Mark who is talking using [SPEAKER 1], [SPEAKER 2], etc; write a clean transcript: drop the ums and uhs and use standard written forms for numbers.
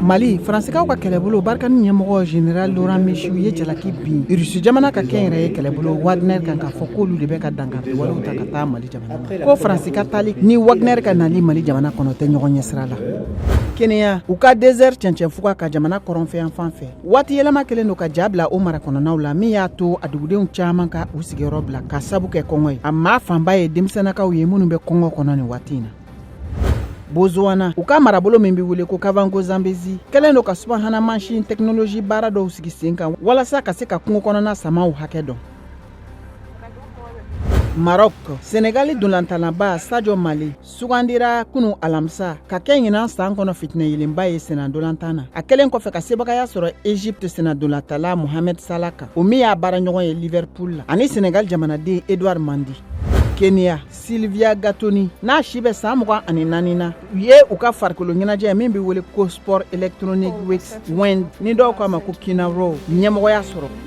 [SPEAKER 1] Mali, Faransikaw ka kɛlɛbolo Barkhane ɲɛmɔgɔ général Laurent Mekies ye jalaki bin Irisi jamana ka kɛnyɛrɛye kɛlɛbolo Wagner kan, k'a fɔ k'olu de bɛ ka dankariwalew ta ka taa Mali jamana ko Faransi ka taali ni Wagner ka nali Mali jamana kɔnɔ tɛ ɲɔgɔn ɲɛ sira la. Kenya, u ka désert cɛncɛnfuga ka jamana kɔrɔnfɛyanfan fɛ, waati yɛlɛma kɛlen don ka ja bila o mara kɔnɔnaw la, min y'a to a dugudenw caman ka u sigiyɔrɔ bila ka sabu kɛ kɔngɔ ye. A maa fanba ye denmisɛnnakaw ye minnu bɛ kɔngɔ kɔnɔ nin waati in na. Botswana, u ka marabolo min bɛ wele ko Kavango Zambezi, kɛlen don ka subahana mansin technologie baara dɔw sigi sen kan walasa ka se ka kungo kɔnɔna samaw hakɛ dɔn. Maroc, Senegali dolantanlaba Sadio Mane sugandira kunu alamisa ka kɛ ɲinan san kɔnɔ fitinɛ yelenba ye sennadolantan na, a kɛlen kɔfɛ ka sebagaya sɔrɔ Egypte sennadolantanla Mohamed Salah kan, o min y'a baaraɲɔgɔn ye Liverpool la, ani Senegal jamanaden Edouard Mendy. Kenya, Sylvia Gatoni, n'a si bɛ san 24 na, u ye u ka farikolo ɲɛnajɛ min bɛ wele ko sport électronique weights wind, ni dɔw k'a ma ko Kina Row, ɲɛmɔgɔya sɔrɔ.